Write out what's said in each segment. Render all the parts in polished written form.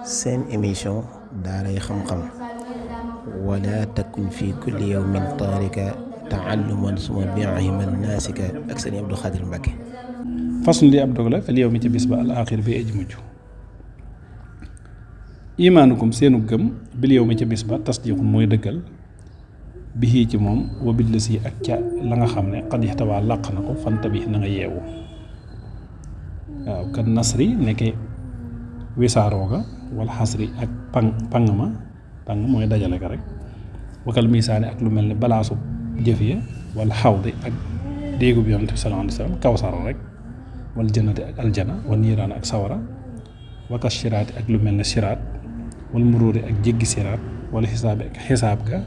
seen émission daaray xam-xam wala takun fi kulli yawmin taarika taalluman suma biiman naasika ak sëñ Abdou Khadir Mbacke. façon li ab dog la fal yow mi ci bis ba al axir bi aji mujj imaanukum seenu gëm bil yow mi ca bis ba tasdiqun mooy dëggal bi ci moom wa bil la si ak ca la nga xam ne xad ixtawaa làq na ko fanta bi na nga yeewu waaw kan nasri nekke wisaaroo ga wala xasri ak pang mooy dajale ka rek wakal misaani ak lu mel ni balaasu jëf ya wala xawdi ak déegu bi yonent bi sallallahu alayhi wa sallam kawsara rek wala jannati ak aljana wala niiraan ak sawara waka siraati ak lu mel ne siraat wala muruuri ak jéggi siraat wala xisaabi ak xisaab ga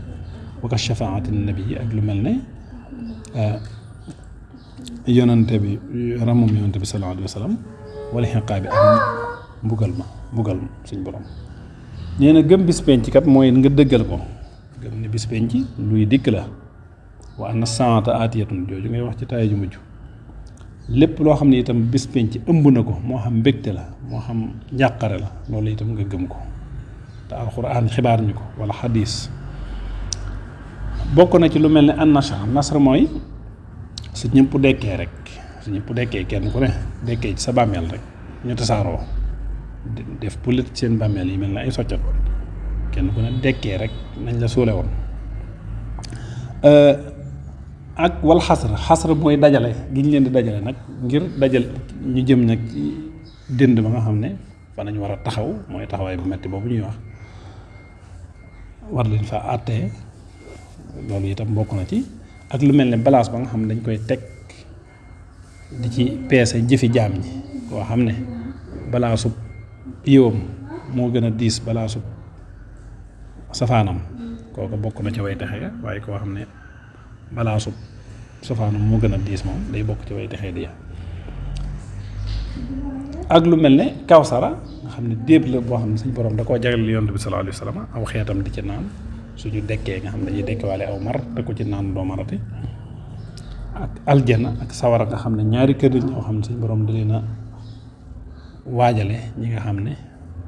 waka shafaati nabi yi ak lu mel ne yonante bi ramum yonante bi sallallahu alayhi wa sallam wala xiqaabi ak mbugal ma suñ borom nee na gëm bis penc kat mooy nga dëggal ko gëm ne bis penc luy dikk la wa anna saata aatiyatun jooju ngay wax ci taay ju mujj lépp loo xam ne itam bis penc ëmb na ko moo xam mbégte la moo xam njàqare la loolu itam nga gëm ko te alxuraan xibaar ñu ko wala xadiis bokk na ci lu mel ne an nasr mooy su ñëpp dekkee kenn ku ne dekkee ci sa bàmmeel rek ñu tasaaroo def pulit seen bàmmeel yi mel na ay soccat kenn ku ne dekkee rek nañ la suule woon ak wal xasr mooy dajale gi ñu leen di dajale nag ngir dajal ñu jëm nag ci dënd ba nga xam ne fa nañ war a taxaw mooy taxawaay bu metti boobu ñuy wax war leen fa àttee loolu itam bokk na ci ak lu mel ne balance ba nga xam ne dañ koy teg di ci peese jëfi jaam ñi koo xam ne balaasub yiwam moo gën a diis balaasub safaanam kooku bokk na ci way texe waaye koo xam ne balaasub safaanam moo gën a diis moom day bokk ci way texe di ak lu mel ne kawsara nga xam ne déeb la boo xam ne suñ borom da koo jagleel yonent bi sallallahu alayhi wa sallam aw xeetam di ci naan suñu dekkee nga xam ne dañuy dekkewaale aw mar te ko ci naan doo marati ak aljana ak sawara nga xam ne ñaari kër yi ñoo xam ne suñ borom da leen a waajale ñi nga xam ne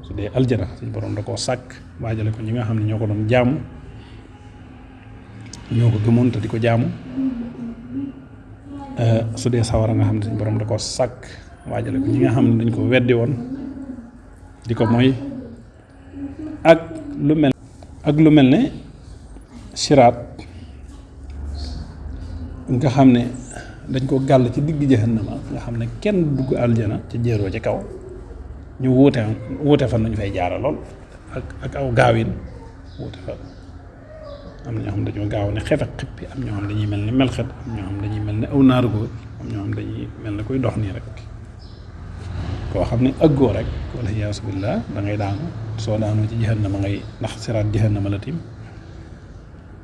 su dee aljana suñ borom da koo sàkk waajale ko ñi nga xam ne ñoo ko doon jaamu ñoo ko gëmoon te di ko jaamu su dee sawara nga xam ne suñ borom da koo sàkk waajale ko ñi nga xam ne dañ ko weddi woon di ko mooy ak lu mel ne siraat nga xam ne dañ ko gàll ci digg jahannama nga xam ne kenn dugg aljana ci jéeroo ci kaw ñu wuute fan nañu fay jaara lool ak aw gaawin wuute fa am na ñoo xam dañoo gaaw ne xef ak xippi am ñoo xam dañuy mel ne melxet am ñoo xam dañuy mel ne aw naaru góor am ñoo xam dañuy mel ne kuy dox nii rek koo xam ne ëggoo rek wala yaasu billah da ngay daanu soo daanoo ci jahannama ngay ndax siraat jahannama la tim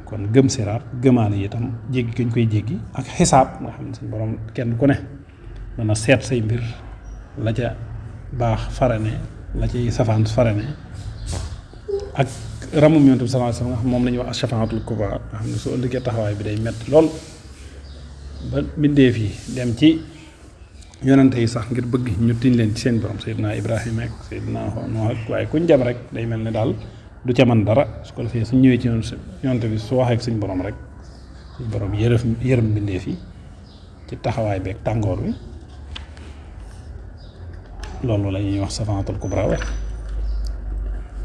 kon gëm siraat gëmaane itam jéggi gañ koy jéggi ak xisaab nga xam ne suñ borom kenn ku ne dana seet say mbir la ca baax farane la cay safaan farane ak ramum yonent bi sallallahu alayhi wasallam nga xam moom la ñuy wax ashafaatul kubra nga xam ne soo ëllëgee taxawaay bi day metti lool ba mbindeef yi dem ci yonente yi sax ngir bëgg ñu tiñ leen ci seen borom Seydina Ibrahima ak Seydina Nuh ak waaye kuñ jam rek day mel ne daal du ca man dara su ko defee suñ ñëwee ci yonente bi su waxee ak suñ borom rek suñ borom yërëm mbindeef yi ci taxawaay beeg tàngoor wi loolu la ñuy wax safaatul kubra wax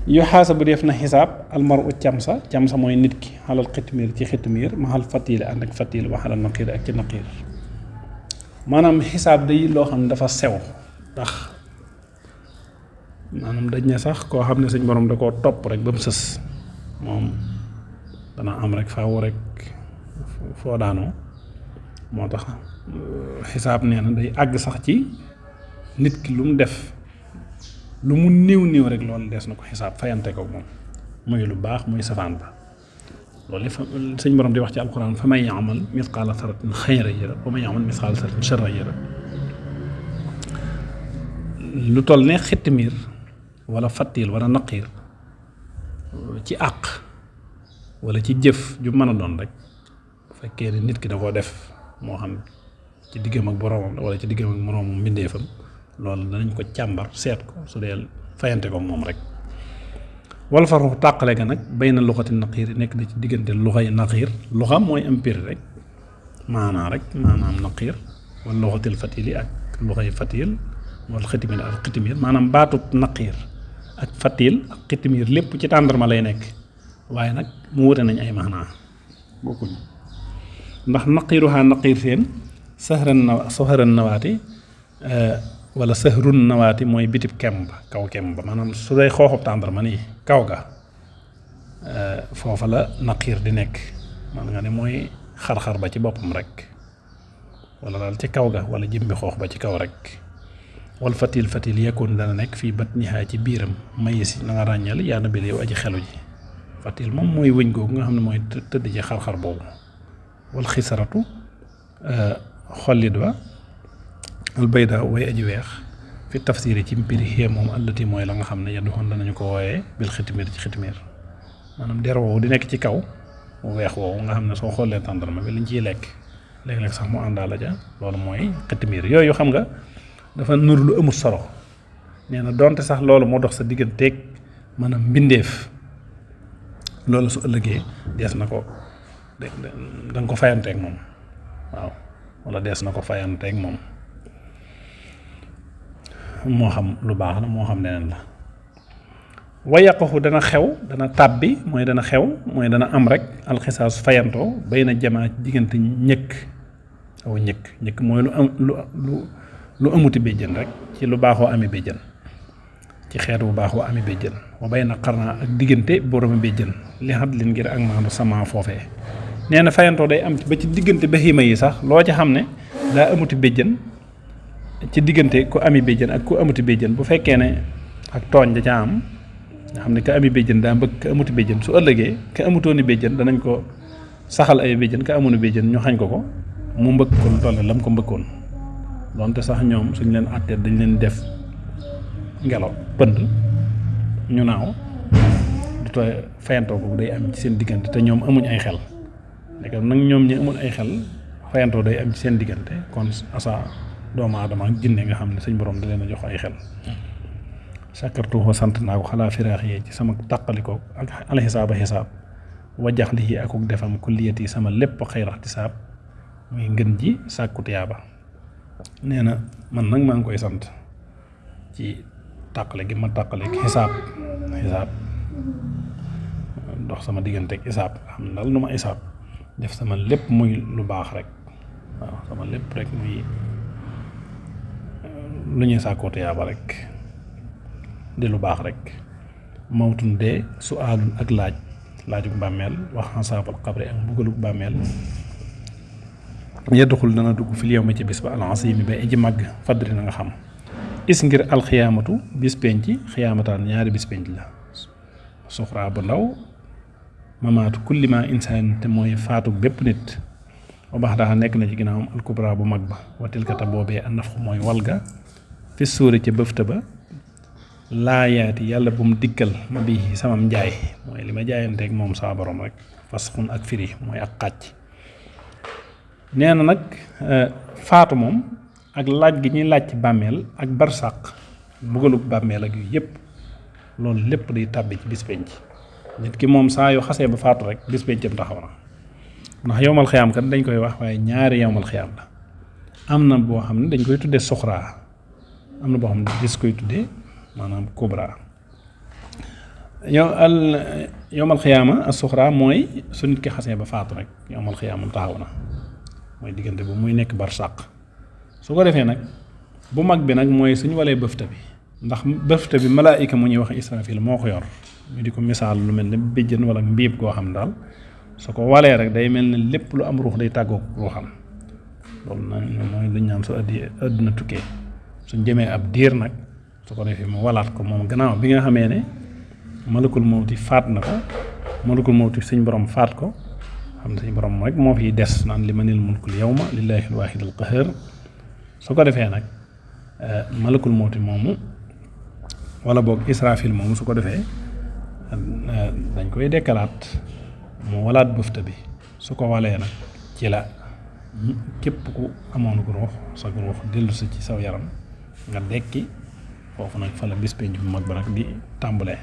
yu xaasa bu def na xisaab almaru camsa mooy nit ki xalal xitmiir ci xitmiir ma xal fatiile ànd ak fatiil wa xalal naqiir ak ci naqiir maanaam xisaab day loo xam ne dafa sew ndax maanaam dañ ne sax koo xam ne suñ borom da koo topp rek ba mu sës moom dana am rek faaw rek foo daanoo moo tax xisaab nee na day àgg sax ci nit ki lu mu def lu mu néew rek loolu des na ko xisaab fayante ko moom muy lu baax muy safaan ba loolu fa sëñ borom di wax ci alquran fa man ya'mal mithqaala zarratin xayran yara wa man ya'mal mithqaala zarratin sharran yara lu toll ne xitmiir wala fattiil wala naqiir ci àq wala ci jëf ju mën a doon rek bu fekkee ne nit ki da koo def moo xam ci diggam ak boroomam wala ci diggam ak moroomam mbindeefam loolu danañ ko càmbar seet ko su dee fayante ko moom rek wal farxu tàqale ga nag bayna luxati naqiir yi nekk na ci diggante luxay naqiir luxa mooy am piri rek maanaam naqiir wal luxatil fatili ak luxay fatil wal xitimir ak xitimir maanaam baatub naqiir ak fatil ak xitimir lépp ci tàndarma lay nekk waaye nag mu wute nañ ay maanaa bokkuñu ndax naqiiruhaa naqiir seen saxaran nawaati wala sahrun nawaati mooy bitib kemb kaw kemb maanaam su dee xooxub tàndarma nii kaw ga foofa la naqiir di nekk man nga ne mooy xar-xar ba ci boppam rek wala daal ci kaw ga wala jëmbi xoox ba ci kaw rek wal fatil yekkoon dana nekk fii batnihaa ci biiram mayisi na nga ràññal yaa na bil yow aji xelu ji fatil moom mooy wëñ googu nga xam ne mooy tëdd ci xar-xar boobu wal xisaratu xollit ba albayda way aji weex fi tafsiri ci mbiri xée moom allati mooy la nga xam ne yaddu xoon danañu ko wooyee bil xitimir ci xitimir maanaam der woowu di nekk ci kaw mu weex woowu nga xam ne soo xoolee tàndarma bi liñ ciy lekk léeg-léeg sax mu àndaala ja loolu mooy xitimir yooyu xam nga dafa nur lu amul solo nee na donte sax loolu moo dox sa digganteeg maanaam mbindeef loolu su ëllëgee dees na ko da nga ko fayanteeg moom waaw wala dees na ko fayanteeg moom moo xam lu baax la moo xam leneen la wayaqaxu dana xew dana tàbbi mooy dana xew mooy dana am rek alxisaas fayantoo bay na jamaa diggante ñëkk mooy lu amuti béjjën rek ci lu baaxoo ami béjjën ci xeet bu baaxoo ami béjjën wa bay na xarnaa ak diggante boroomi béjjën li xat lin ngir ak maandu sama foofee nee na fayantoo day am ba ci diggante bahima yi sax loo ci xam ne daa amuti béjjën ci diggante ku ami béjjën ak ku amuti béjjën bu fekkee ne ak tooñ da ca am nga xam ne ka ami béjjën daa mbëgg ka amuti béjjën su ëllëgee ka amutooni béjjën danañ ko saxal ay béjjën ka amoon béjjën ñu xañ ko mu mbëgg ko lu toll lam ko mbëggoon donte sax ñoom suñ leen àttee dañ leen def ngelaw pënd ñu naaw du tooy fayantoo ko day am ci seen diggante te ñoom amuñ ay xel léegi nag ñoom ñi amul ay xel fayantoo day am ci seen diggante kon asa doomu aadama ak jinne nga xam ne suñ borom da leen a jox ay xel sakartuhu sant naa ko xalaa firaax yi ci sama tàqalikoo ak alxisaaba xisaab wajax lii akuk defam kulliyat yi sama lépp xayraxtisaab muy ngën ji sàkku tiyaaba nee na man nag maa ngi koy sant ci tàqale gi ma tàqale xisaab dox sama digganteeg xisaab xam ne daal nu ma xisaab def sama lépp muy lu baax rek waaw sama lépp rek muy lu ñuy sàkkoo tiyaaba rek di lu baax rek mawtun dee su aalun ak laajug bàmmeel wax xasaabal xabre ak mbugalug bàmmeel yedduxul dana dugg fil yow ma ci bis ba alansimi ba aji màgg fadri na nga xam is ngir alxiyaamatu bis penc xiyaamataan ñaari bis penc la suxraa bu ndaw mamaatu kulli ma insaan te mooy faatu bépp nit ba baax daa nekk na ci ginnaawam alkubra bu mag ba watilkata boobee anaf mooy walga fi suuri ca bëfta ba laayaati yàlla bu mu dikkal ma bi samam njaay mooy li ma jaayanteeg moom saa borom rek fasxun ak firi mooy ak xàcc nee na nag faatu moom ak laaj gi ñuy laaj ci bàmmeel ak barsàq bugalub bàmmeel ak yu yëpp loolu lépp day tàbbi ci bis penc nit ki moom saa yu xasee ba faatu rek bis pencam taxaw na ndax yowmal xiyaam kat dañ koy wax waaye ñaari yowmal xiyaam la am na boo xam ne dañ koy tuddee suxraa am na boo xam ne des koy tuddee maanaam kubra yowmal xiyaama ak suxraa mooy su nit ki xasee ba faatu rek yowmal xiyaamam taxaw na mooy diggante bu muy nekk barsàq su ko defee nag bu mag bi nag mooy suñu walee bëfta bi ndax bëfta bi malaayika mu ñuy wax Israfil moo ko yor ñu di ko misaal lu mel ne béjjën wala mbiib goo xam daal su ko walee rek day mel ne lépp lu am ruux day tàggoo ruuxam loolu nag mooy lu ñu naan su àdduna tukkee suñ jëmee ab diir nag su ko defee mu walaat ko moom gannaaw bi nga xamee ne malakul mawti faat na ko malakul mawti suñ borom faat ko xam ne suñ borom rek moo fiy des naan li manil mulkul yawma lillahi alwaahidil qahhar su ko defee nag malakul mawti moomu wala boog Israfil moomu su ko defee dañ koy dekkalaat mu walaat bëfta bi su ko walee nag ci la képp ku amoon ko ruux sa ruux dellu si ci saw yaram nga dekki foofu nag fa la bis penc bu mag ba nag di tàmbalee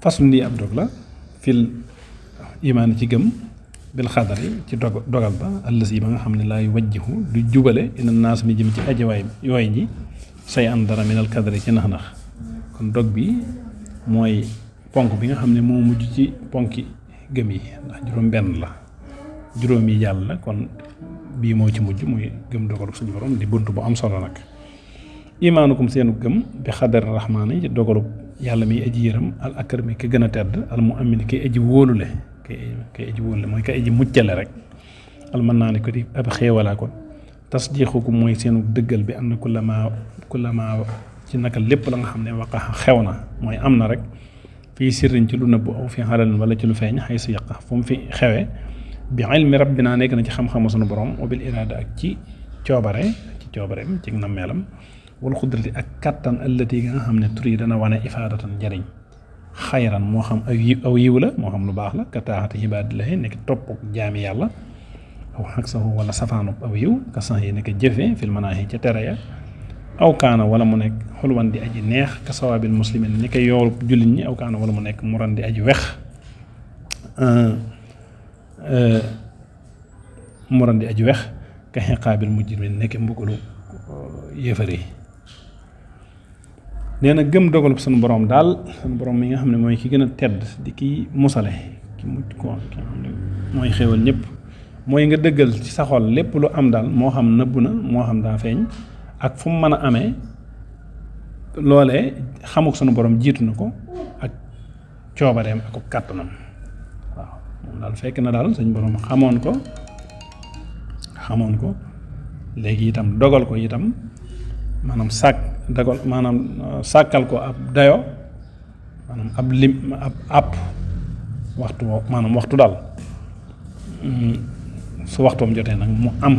façon lii ab dog la fil imaan ci gëm bil xadari ci dogal ba àllës yi ba nga xam ne laay wajjihu du jubale ina naas mi jëm ci ajiwaay yooy ji say an dara minal kadari ci nax-nax kon dog bi mooy ponk bi nga xam ne moo mujj ci ponki gëm yi ndax juróom benn la juróom yi jàll la kon bii moo ci mujj muy gëm dogalu suñu borom di bunt bu am solo nag imaanukum seenu gëm bi xadari rahmaani ci dogalu yàlla miy aji yërëm al akrami ki gën a tedd al mu amin ki aji wóolule ki aji wóolule mooy ki aji muccale rek al mën naa ne ko di ab xéewalaa kon tasdiqukum mooy seenu dëggal bi am na kullama ci naka lépp la nga xam ne waqa xew na mooy am na rek fii sirriñ ci lu nëbbu aw fi xalalin wala ci lu feeñ xay si yaqa fu mu fi xewe bi ilmi rabbina nekk na ci xam-xamu sunu borom wabil iraada ak ci coobareem ci nammeelam wal xudrati ak kattan allati nga xam ne tur yi dana wane ifaadatan njariñ xayran moo xam aw yiw la moo xam lu baax la ka taaxati ibaadillahi nekk topp jaami yàlla aw xag saxu wala safaanub aw yiw ka sax yi nekk jëfe fil manaahi ca tere ya aw kaana wala mu nekk xulwan di aji neex ka sawaabil muslimin ni ko yoolu jullit ñi aw kaana wala mu nekk muran di aji wex ka xiqaabil mujrimin nekk mbugalu yéefar yi nee na gëm dogalub sunu borom daal sunu borom mi nga xam ne mooy ki gën a tedd di ki musale ki mucc ko ki nga xam ne mooy xéewal ñëpp mooy nga dëggal ci sa xol lépp lu am daal moo xam nëbbu na moo xam daa feeñ ak fu mu mën a amee loolee xamuk sunu borom jiitu na ko ak coobareem ak kàttanam waaw moom daal fekk na daal suñu borom xamoon ko léegi itam dogal ko itam maanaam sàkkal ko ab dayo maanaam ab lim ab waxtu maanaam waxtu daal su waxtoom jotee nag mu am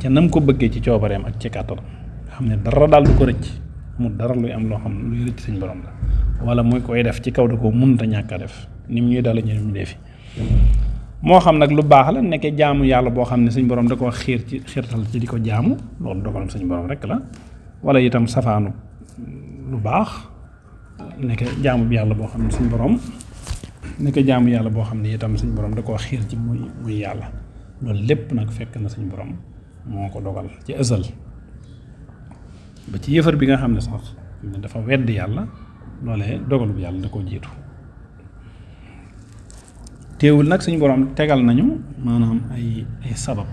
ca nam ko bëggee ci coobareem ak ci kàttanam xam ne dara daal du ko rëcc mu dara luy am loo xam ne luy rëcc suñ borom la wala muy koy def ci kaw da ko mënta ñàkk a def ni mu ñuy dala ñu mu defi moo xam nag lu baax la nekkee jaamu yàlla boo xam ne suñ borom da koo xiirtal ci di ko jaamu loolu dogalam suñ borom rek la wala itam safaanu lu baax nekkee jaamu bi yàlla boo xam ne suñ borom nekkee jaamu yàlla boo xam ne itam suñ borom da koo xiir ci muy yàlla loolu lépp nag fekk na suñ borom moo ko dogal ci ësal ba ci yëfar bi nga xam ne sax dafa wedd yàlla loolee dogalu bi yàlla da koo jiitu teewul nag suñu borom tegal nañu maanaam ay sabab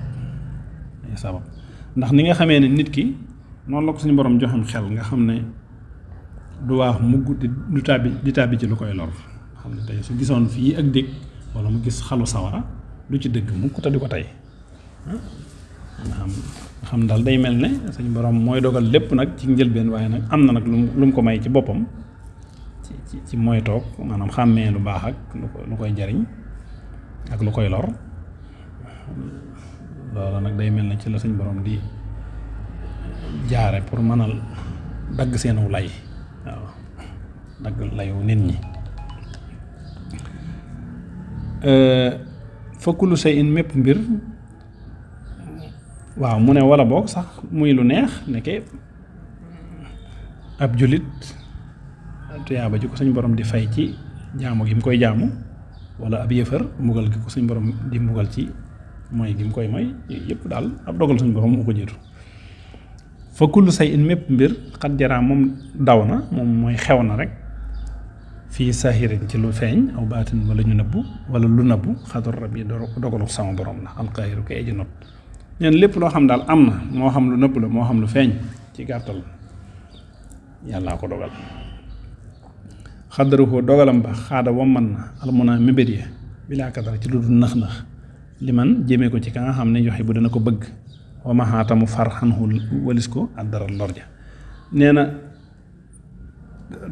ndax ni nga xamee ne nit ki noonu la ko suñu borom joxam xel nga xam ne du waax mugg di tàbbi ci lu koy lor xam ne tey su gisoon fii ak dégg wala mu gis xalu sawara du ci dëgg mukk te di ko tey nga xam daal day mel ne suñu borom mooy dogal lépp nag ci njëlbeen waaye nag am na nag lu mu ko may ci boppam ci mooy toog maanaam xàmmee lu baax ak lu koy jariñ ak lu koy lor loolu nag day mel ne ci la suñ borom di jaare pour mënal dagg seenu lay waaw dagg layu nit ñi fa kullu shay'in mépp mbir waaw mu ne wala boog sax muy lu neex nekke ab jullit tuyaaba ji ko suñ borom di fay ci jaamu gi mu koy jaamu wala ab yëfër mbugal gi ko suñ borom di mbugal ci mooy gi mu koy mooy yëpp daal ab dogal suñ borom moo ko jiitu fa kullu shay'in mépp mbir xat jaraa moom daw na moom mooy xew na rek fii sahirin ci lu feeñ aw baatin wala ñu nëbbu wala lu nëbbu xadar rab yi dogalu sama borom la alqaahiru kay aji not neen lépp loo xam daal am na moo xam lu nëbb la moo xam lu feeñ ci gàttal yàllaa ko dogal xaddaruhu dogalam ba xaada wamman na almuna mébét ya bilaa kadar ci lu dul nax-nax li man jëmee ko ci ka nga xam ne joxe bu dana ko bëgg wamaxaatamu far xanhu walis ko ak dara lor ja nee na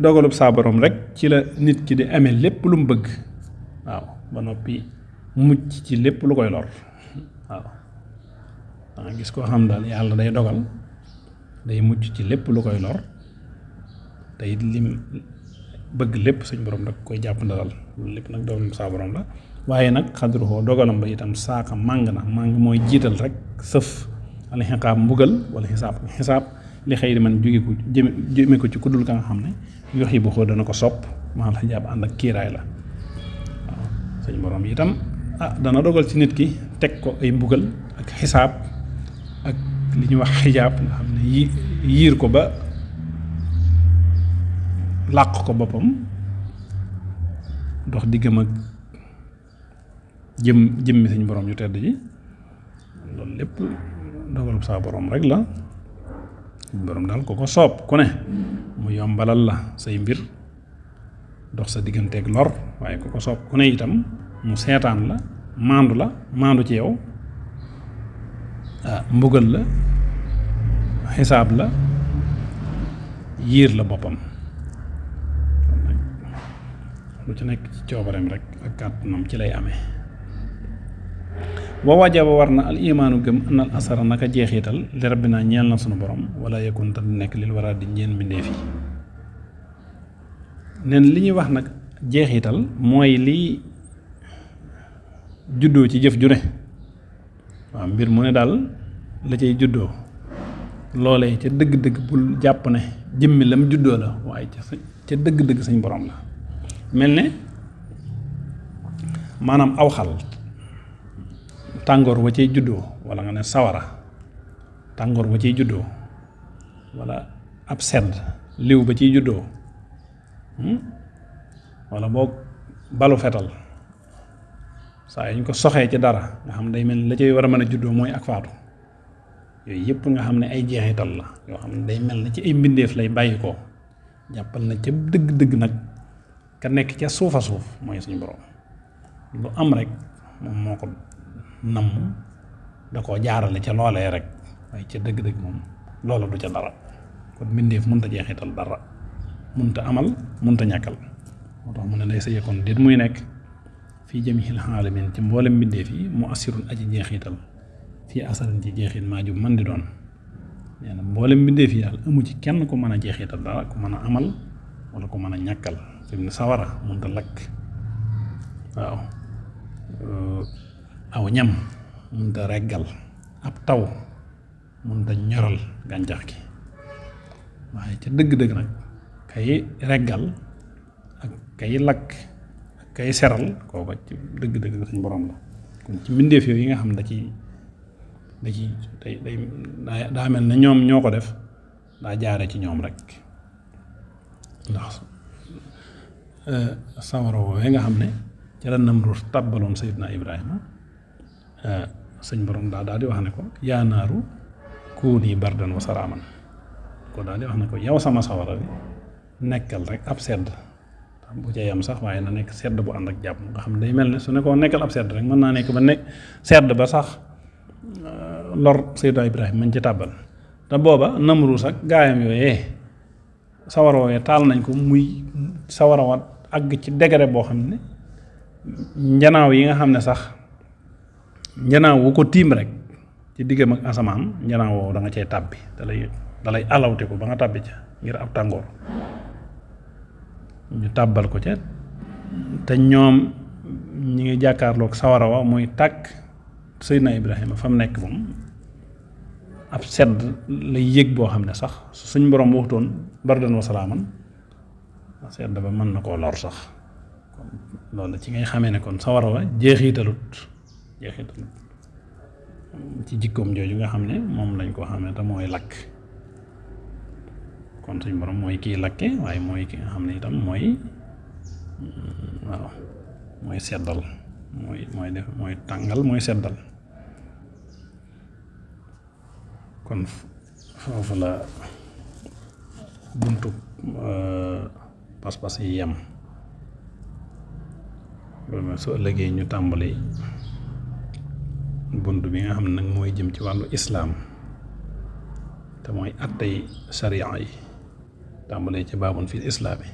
dogalub saa borom rek ci la nit ki di amee lépp lu mu bëgg waaw ba noppi mucc ci lépp lu koy lor waaw danga gis koo xam daal yàlla day dogal day mucc ci lépp lu koy lor te it lim bëgg lépp suñ borom da koy jàpp ndalal loolu lépp nag dogalum saa borom la waaye nag xadruhoo dogalam ba itam saaka màng mooy jiital rek sëf wala xisaab mbugal wala xisaab li xëy di man jóge ko jëme ko ci kuddul ka nga xam ne yox yi bu xoo dana ko sopp maal xijaab ànd ak kiiraay la waaw suñ borom itam dana dogal ci nit ki teg ko ay mbugal ak xisaab ak li ñuy wax xijaab nga xam ne yiir ko ba làq ko boppam dox diggam ak jëmmi suñ borom yu tedd ji loolu lépp dogalub saa borom rek la suñ borom daal ko ko soob ku ne mu yombalal la say mbir dox sa digganteeg lor waaye ku ko soob ku ne itam mu seetaan la maandu ci yow mbugal la xisaab la yiir la boppam lu ci nekk ci coobareem rek ak kàttanam ci lay amee wa wajaba war na al imaanu gëm anal asara naka jeexital li rabbina ñeel na sunu borom wala yakun te du nekk lil war a di ñeen mbindeef yi nen li ñuy wax nag jeexital mooy lii juddoo ci jëf ju ne waaw mbir mu ne daal la cay juddoo loolee ca dëgg-dëgg bul jàpp ne jëmmi lam juddoo la waaye ca dëgg-dëgg sañ borom la mel ne maanaam aw xal tàngoor wa cay juddoo wala nga ne sawara tàngoor wa ciy juddoo wala ab sedd liw ba ciy juddoo wala boog balu fetal saa yu ñu ko soxee ci dara nga xam day mel ni la cay war a mën a juddoo mooy ak faatu yooyu yëpp nga xam ne ay jeexital la yoo xam ne day mel na ci ay mbindeef lay bàyyi ko jàppal na ca dëgg-dëgg nag ka nekk ca suufa suuf mooy suñu borom lu am rek moom moo ko namm da koo jaarale ca loolee rek waaye ca dëgg-dëgg moom loola du ca dara kon mbindeef mënta jeexital dara mënta amal mënta ñàkkal moo tax mu ne lay sa yëkkoon déet muy nekk fii jamihil alamin ci mboolem mbindeef yi mu assirun aji jeexital fii asarin ci jeexit maa ju mën di doon nee na mboolem mbindeef yi daal amu ci kenn ku mën a jeexital dara ku mën a amal wala ku mën a ñàkkal fi mu ne sawara mënta lakk waaw aw ñam mënta reggal ab taw mënta ñoral gàncax gi waaye ca dëgg-dëgg nag kay reggal ak kay lakk ak kay seral kooka ci dëgg-dëgg suñ borom la kon ci mbindeef yooyu yi nga xam daa mel ne ñoom ñoo ko def daa jaare ci ñoom rek ndax sawara woowee nga xam ne ci la Namruus tàbbaloon Seydina Ibrahima sëñ borom daal di wax ne ko yaa naaru kuuni bardan wa salaaman ko daal di wax ne ko yow sama sawara bi nekkal rek ab sedd bu ca yam sax waaye na nekk sedd bu ànd ak jàpp nga xam ne day mel ne su ne ko nekkal ab sedd rek mën naa nekk ba nekk sedd ba sax lor Seydina Ibrahima mañ ci tàbbal te booba Namruus ak gaayam yooyee sawara woowee taal nañ ko muy sawara wat àgg ci degré boo xam ne njanaaw yi nga xam ne sax njanaaw wu ko tiim rek ci diggam ak asamaan njanaaw woowu da nga cay tàbbi da lay alawte ko ba nga tàbbi ca ngir ab tàngoor ñu tàbbal ko ca te ñoom ñi ngi jàkkaarloog sawara wa muy tàkk Seydina Ibrahima fa mu nekk moom ab sedd lay yëg boo xam ne sax suñ borom waxtoon bardan wa salaaman sedd ba mën na koo lor sax kon loolu ci ngay xamee ne kon sawara wa jeexitalut ci jikkoom jooju nga xam ne moom lañ koo xamee te mooy lakk kon suñ borom mooy kii lakke waaye mooy ki nga xam ne itam mooy waaw mooy seddal mooy tàngal mooy seddal kon foofu la buntu pas-pas yi yem loolu su ëllëgee ñu tàmbali bunt bi nga xam ne nag mooy jëm ci wàllu islaam te mooy attey sariya yi tàmbalee ci baabun fil islaami